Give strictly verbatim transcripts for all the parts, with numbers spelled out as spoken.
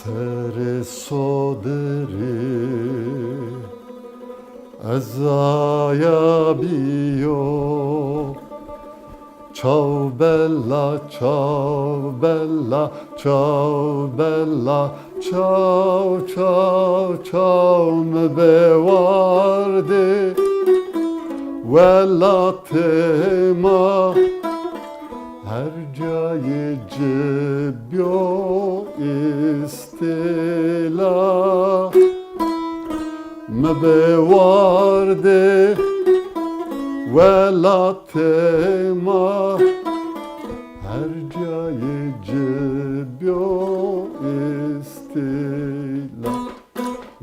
Serê sodirî ez aya bîyo. Çaw bella, çaw bella, çaw bella, çaw, çaw, çaw, mi bê wardê welatê ma. Her cayê ci bîyo îstîla. Mi bê wardê welatê ma. Her cayê ci bîyo îstîla.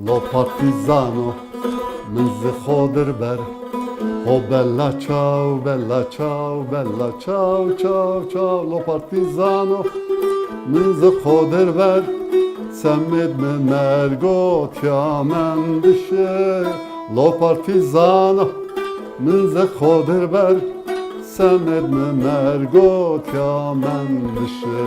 Lo partîzano, min zi xo dir ber. Ho bella çaw, bella çaw, bella çaw, çaw, çaw. Lo partîzano, min zi xo dir ber. Semêd mi mergo tîya mendişe. Lo partîzano, min zi xo dir ber. Semêd mi mergo tîya mendişe.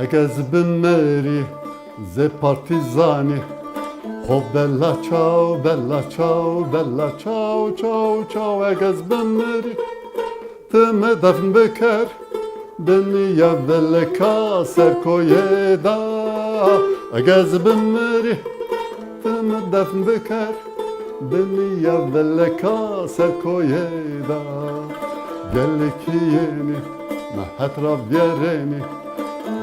Eg ez bimirî zê partîzanî, xo bella çaw, bella çaw, bella çaw, çaw, çaw, eg ez bimirî. Ti mi defn biker, binî ya vilika ser koyê da. Eg ez bimirî, ti mi defn biker, binî ya vilika ser koyê da. Gelekî yenî, mi het ra vîyerênî.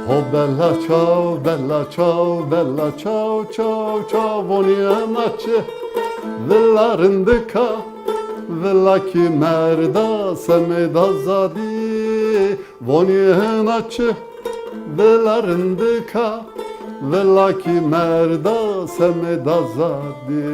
Ho bella çaw, bella çaw, bella çaw, çaw, çaw. Vonî ena çi? Villa rindika, villa kî merda semêd azadî. Vonî ena çi? Villa rindika, villa kî merda semêd azadî.